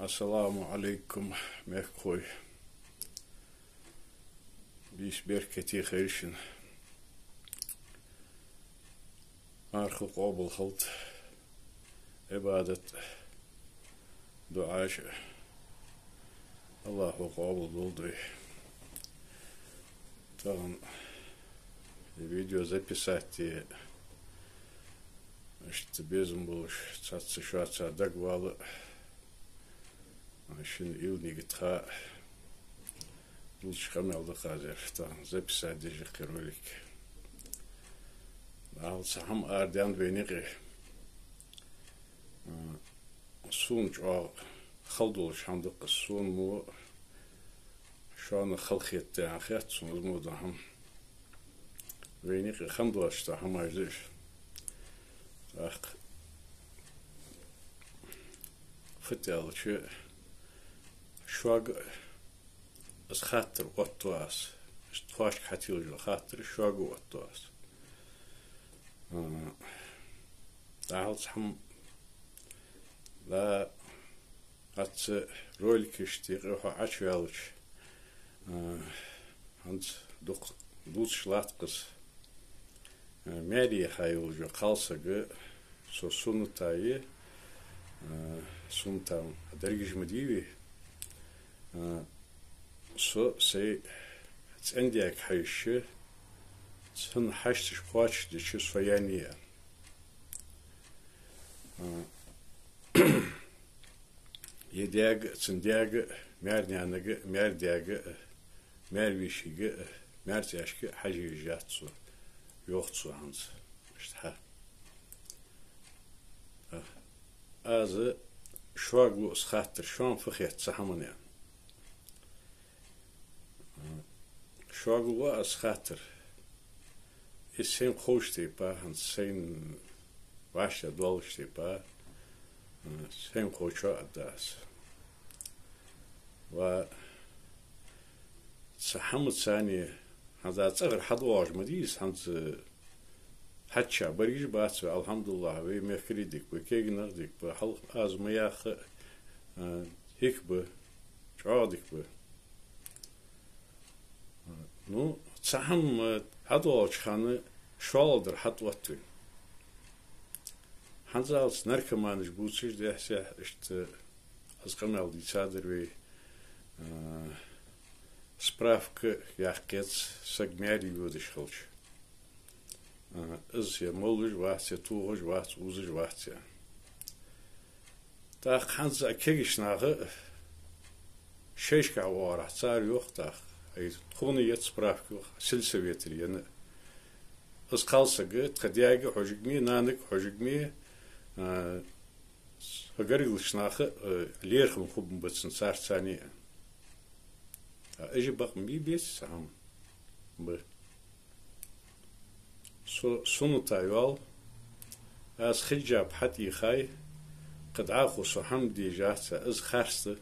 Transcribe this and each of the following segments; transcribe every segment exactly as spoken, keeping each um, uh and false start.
Ассаламу Ӏалайкум, мехкахой. Бийса беркате хийла шун. Марха къоабал хилда, Ӏибадат, дуӀаш АллахӀа къоабал долда вай. Тахан ер видео записать де, иштта безам болаш, цхьацца шоаца дагавала, шун уйла-нигат ха, дулча къамаьл да-кх ер тахан записать деш я-кх ер ролик. Дала цхьа хӀама арадаьннад вайна юкъе. Сона чӀоагӀа хала долаш хӀама да-кх из, сона мо, шоана хала хетаде а хет сона из мо дола хӀама. Вайна юкъе хам доацаш дола хӀамаш да уж. ТӀаккха фуд аьлча, шуга из хаттар оттаду аз. Иштта тхоашка хьателаш дола хаттар шуга оттаду аз. А, Дала цхьа хӀама, да, хӀанз роликашта юкъе хьо Ӏочуваьлча, а, хӀанз дукха дувцаш латт-кх из. А, маьре яха йолаш йола кхалсаг, со суннат я, а, суннатал дерригаш ма дий вай, а, со сай цӀен-даьга хьежача, цун хьашташ кхоачашдича, со яьннай. А, ер даьга, цун даьга, маьр-наьнага, маьр-даьга, маьр-вешийга, маьр-цӀаьшка хьажа езаш яц со, йоах цо хӀанз. Иштта хьа. А, аз шуга лу из хаттар, шоана фу хет цу хӀаман, аьнна. Шуга лу аз хаттар. Из сайна ховш тайпа, хӀанз сайна вӀаштӀехьа доаллаш тайпа, сайна ховчоа аргда аз. Ва цу хӀамаца, хӀанз цӀагӀара хьадоагӀаш ма дий из, хӀанз хьачча баргаш бац вай, алхьамдулиллахӀ, вай мехкарий дика ба, кегий нах дика ба, хьалха аз ма яхха, а, дика ба, чӀоагӀа дика ба. Ну, цхьа хӀама хьадоагӀача хана шоллагӀдар хьатӀаотт вай. ХӀанзалца наркоманаш бувцаш дехьа-сехьа, иштта аз къамаьл дийцадар вай, а, справка яккха еза, саг маьре йодаш хилча. А, из е молаш вац, е тохаш вац, узаш вац, е. ТӀаккха хӀанз а кегийча наха шоашка оагӀорахьа цар йоах тӀаккха. Ай, тхона еций справка, йоах, сельсоветера енна. Из кхалсаг тха даьга хьожаргма, нанага хьожаргма, а, гаргарча наха, а, лерхӀам хургба цунна царца, аьнна. А, уж бакъ ма бий, беций цхьа хӀама? Ба. Со суннат йоал, аз хиджаб хьатӀаийхай, кхы дӀахо со хӀама де езаш яц, из харц да.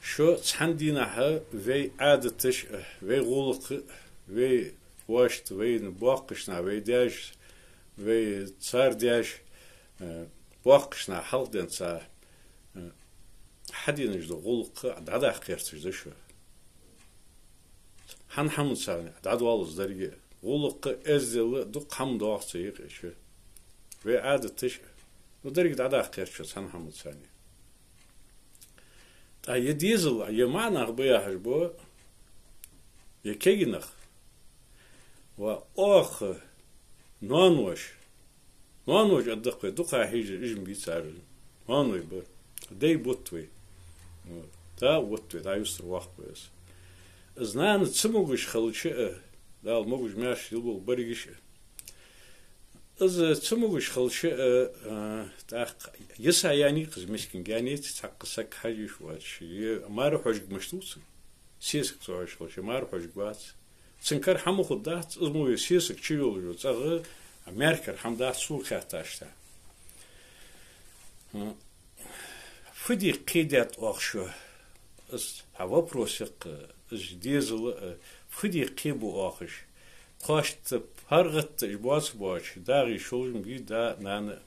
Шо цхьан дийнахьа вай Ӏадаташ а, вай гӀулакх а, вай воашта, вайна боккхийча наха, вай даьша, вай цар даьша, э, боккхийча наха хьалхаденна цхьа, э, хьаденаш дола гӀулакх дӀадаккха гӀерташ да шо. Цхьан хӀамаца дӀадоал из деррига. ГӀулакх а, эздел а, дукха хӀама доагӀа цу юкъе шо. Вай Ӏадаташ а, ну, деррига дӀадаккха гӀерт шо цхьан хӀамаца. ТӀаккха ер дезал, ер маӀа нах ба яхаш ба, ер кегий нах. Ва оаха ноаноша, ноаноша а даккхий, дукха хьежаш уж ма бий цар. Ноаной ба. Дай бутт вай. Да, бутт вай, да, юстара воккха ба из. Из нана ца могаш хилча а, Дала могаш-маьрша йилболба берригаш а. Из ца могаш хилча а, а, тӀаккха йиса яьннай-кх из мискинга, яьннай-кх, цхьаккха саг хьажа йиш воацаш. Е мара хьожарг мишта ва цун? Сесаг ца хьожаш хилча, мара хьожарг вац. Цун кара хӀама хургдац, из мо вай сесаг чу йолаш йола цӀагӀа, а маьра кара хӀама дац сога хаьттача тӀа. Фу де кхедаьд оаха шо? Из хьа вопрос я-кх, из дезал а, фу де кхебу оаха уж? Тхоашта паргӀата уж боаца боацаш, дагӀий шолжам бий да, нана а.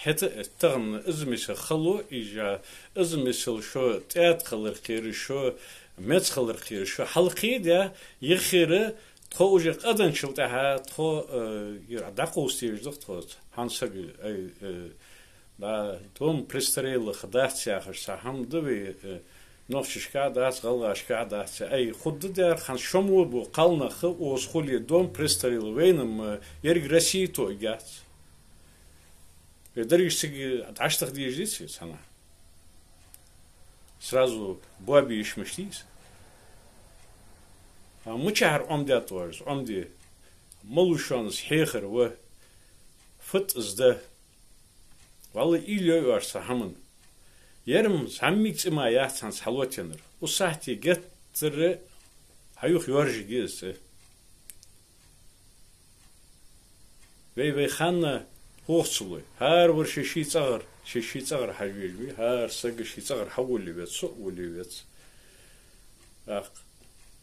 ХӀаьта тахан из мисал хало, из а, из мисал шо тӀаьда хилар кхера, шо меца хилар кхера, шо хьалкхийда, яххера, тхо уже къаденначул тӀехьагӀа, тхо, э, ер дӀакхувсаш да тхо, хӀанз саг, ай, э, да, дом престарелых дац яхаш, цхьа хӀама да вай, э, нохчашка дац, гӀалгӀашка дац, ай, хургда дера, хӀанз шо мо бу кхалнах укхаза хуле дом престарелых вайна-м, э, еррига Россе тоъаргьяц. Вай дерригаш цига дӀатӀатаха дезаш дий из хӀама? Сразу боабе йиш мишта я из? А мичахьара Ӏомадаьд оаш из? Ӏомаде. Малав шоана из хьехар ва? Фу да из да? Валлахӏи, уйла йой оаш цу хӀаман? Ер-м цхьаммига цӀи ма яц хӀанз хьалотаеннар. Укх сахьате геттара хьаюха йоаржаргья из цӀи. Вай, вай ханна хьоахац лой. ХӀара вар ший-ший цӀагӀара, ший-ший цӀагӀара хьажа везаш вий, хӀара саг ший цӀагӀара хьаволаве веза, со а волаве веза. ТӀаккха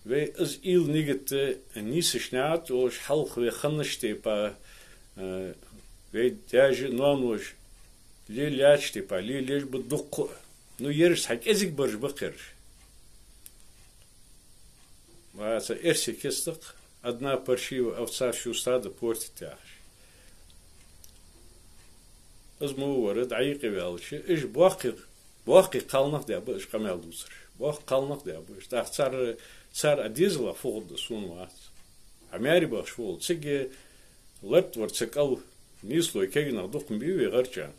вай из уйла, нигат нийсача наха тӀа йолаш, хьалха вай хиннача тайпара, э, вай даьша, ноаноша лелаяьча тайпара лелаеш ба дуккха а. Ну, ераш цхьа кӀезига бараш ба-кх ераш. Ва цхьа эрсий кица да-кх: «Одна паршивая овца всё стадо портит», яхаш. Из мо вар дӀаюкъеваьлча, уж боккхий, боккхий кхалнах а да ба уж къамаьл дувцараш. Боккхий кхалнах а да ба уж. ТӀаккха цар, цар а дезалах фу хургда, сона вац. Хьа маьре бахаш вола. Цига лард вар цу кӀал нийслой кегий нах дукха ма бий вай гӀарчӀана.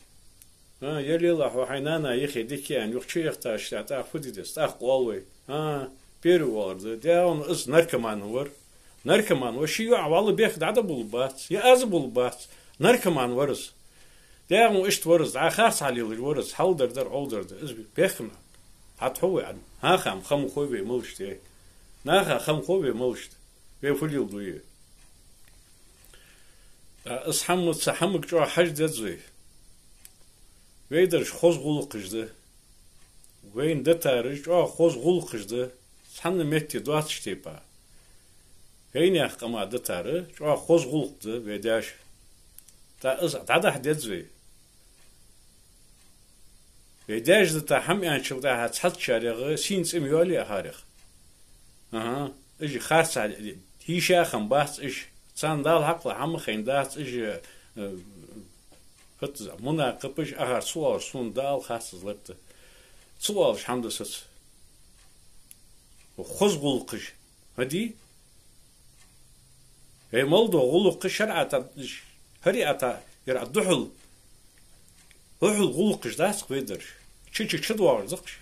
А, ялелахь, хьо хьай нана юхе дика я аьнна, юха чу яхийтача тӀаккха фу де деза? ТӀаккха къоал вай. А, первый оалар да. Дагӏан из наркоман вар. Наркоман вар, ший йоӀ валла бехк дӀадала болабац, е аз болабац. Наркоман вар из. Дагӏан иштта вар из, дӀа харц хьалелаш вар из, хьалдар дар, Ӏовдар дар. Из бехк-м хьатӀахьу вай, хьа-, хьаха-м хам хой вай малашта. Наха хам хой вай малашта. Вай фу леладу е. А, из хӀама, цу хӀамага чӀоагӀа хьажа деза вай. Вай дараш хоза гӀулакхаш да. Вайна дитараш чӀоагӀа хоза гӀулакхаш да. Цхьанна метте доацача тайпара. Вайнаьха къаман дитар чӀоагӀа хоза гӀулакх да вай даьша. ТӀаккха из дӀадахьа деза вай. Вай даьша дита хӀама аьнначул тӀехьагӀа цхьаццарех сийна цӀи ма йоалий акхарех. Аха, уж харцахьа, хӀийша хам бац уж. Царна Дала хьакъ лой хӀама хайнадац уж, э, хӀаьта мунакъипаш, акхар ца оалаш, сона Дала хац из лард. Ца оалаш хӀама да саца. Хоза гӀулакхаш. ХӀаьта? Вай мел дола гӀулакх шарӀата, шариӀата, яр а духьал, духьал гӀулакхаш дац-кх вай дараш. Чу-чу чудоагӀаш да-кх уж.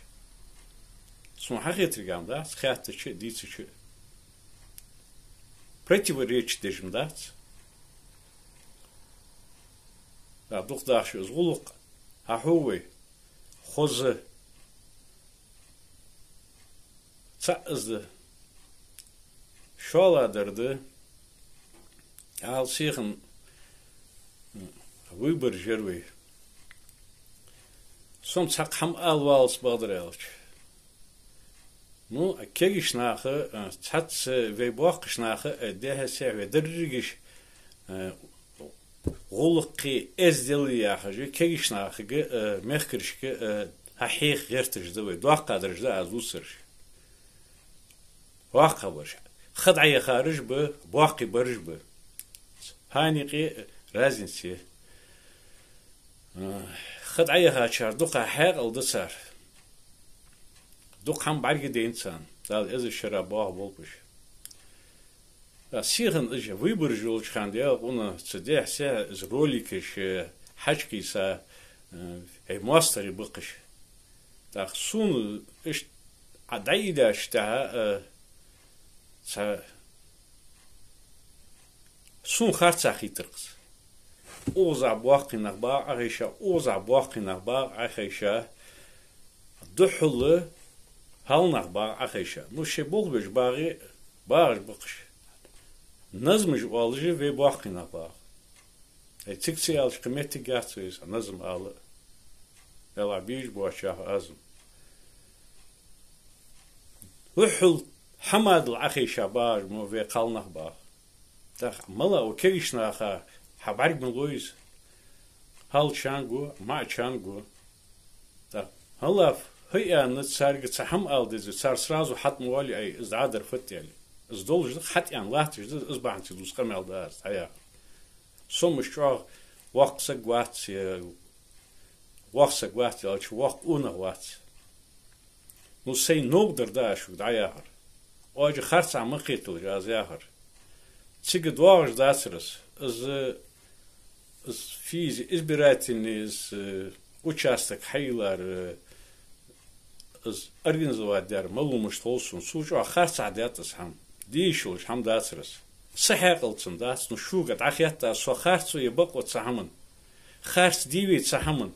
Сона хьахетаргахьа дац, хаьттача а, дийцача а. Противоречить деш-м дац. Да, дукха дахаш из гӀулакх хьахьу вай. Хоза. Цхьаъ из да. ШоллагӀдар да. Ала сиха выбораш яр вай. Со-м цхьаккха хӀама ала валац, бакъдар аьлча. Ну, кегийча наха, а, цхьацца вай боккхийча наха, а, дехьа-сехьа вай дерригаш, а, гӀулакхи эздели яхаш, кегийча нахага, а, мехкарашка, а, хьахьеха гӀерташ да вай, доккхадараш да аз дувцараш. ВоккхагӀбараш. Ха дӀаяхараш ба, боккхийбараш ба. ХӀанз юкъе разница я. А, ха дӀаяхачар дукха хьаькъал да цар. Дукха хӀама бӀаргадайнад царна. Дала эзар шера боахаболба уж. А, сиха из выбораш йолча хана, Даьла къуна, цу дехьа-сехьа из роликаш, э, хьакхийса, э, хӀай моастагӀий ба-кх уж. ТӀаккха сона иштта Ӏа дӀаийдача тӀехьа, э, цхьа сона харцахьа хийтар-кх из. Укхазахьа боккхий нах багӀа Ӏохайша, укхазахьа боккхий нах багӀа Ӏохайша, духхьал хьалнах багӀа Ӏохайша. Ну, шоай болх беш багӀе, багӀаш ба-кх уж. Назмаш оалаш вай боккхий нах багӀа. Ай, цига ца аьлча, кхы моттиг яц вай из назам ала. Далла бийж боачах азам. Духхьал хӀама дала Ӏохайша багӀаш мо вай кхалнах багӀа. ТӀаккха мала укх кегийча наха хьа бӀарга ма лой из? Хьалчанга, маӀачанга. ТӀаккха хӀаллаф хӀаьта царга цхьа хӀама ала деза, цар сразу хьатӀа ма валий, ай, из дӀадар фат яли. Из долаш да, хьатӀаьнна латташ да, из бахьанца дувца къамаьл да аз, дӀаяхар. Со мишта чӀоагӀа воккха саг вац, е воккха саг вац аьлча, воккха къонах вац. Ну, сай новкъа дар да аз шуга дӀаяхар. Оаш харцахьа ма кхеталаш аз яхар. Цига доагӀаш дацар из, из, из физа избирательный, из, э, участок хьайилар, э, из организовать дар малумаш хул сона. Цо чӀоагӀа харцахьа даьд из хӀама. Дешалаш хӀама дацар из. Са хьаькъалца дац, ну шуга дӀахетта, со харцо е бакъо цу хӀаман. Харц дий вай цу хӀаман?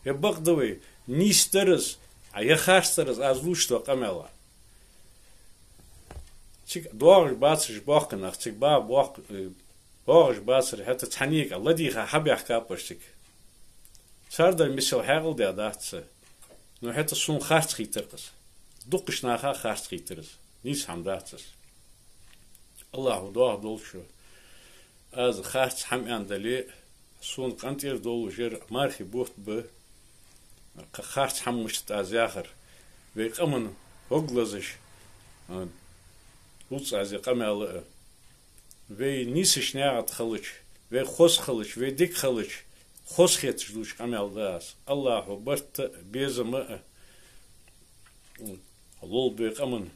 Е бакъ да вай? Нийса дар из, а е харц дар из, аз лувча дола къамаьл. Цига доагӀаш бацар уж боккхий нах, цига ба боккх-, э, доагӀаш бацар, хӀаьта цхьаннега ладийгӀа хьабаьхкаб уж цига. Цар дар мисал хьаькъал даь дац са. Ну хӀаьта сона харц хийтар из. Дукхача наха харц хийтар из. Нийса хӀама дац из. АллахӀа доаха долча, аз харц хӀама аьнна дале, сона къинтӀера долаш яр мархий бутт ба, кхы харц хӀама мишта да аз яхар. Вай къаман хӀоглазаш, а, луц аз е къамаьл а. Вай нийсача наькъа тӀа хилча, вай хоза хилча, вай дика хилча, хозахеташ дувцаш къамаьл да аз. АллахӀа барт а, безам а лолба вай къаман.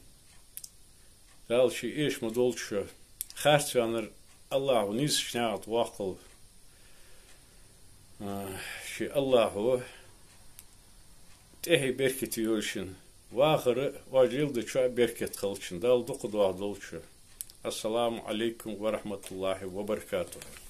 Дала ший эша ма долда шо. Харцваьннар АллахӀа нийсача наькъа тӀа воаккхалва. А, ший АллахӀа тӀехье беркате йойла шун, вахара а, оаш леладечоа а беркат хилда шун. Дала дукха доаха долда шо. Ассаламу Ӏалайкум ва рахьматуллахӀи ва баракатухӀ.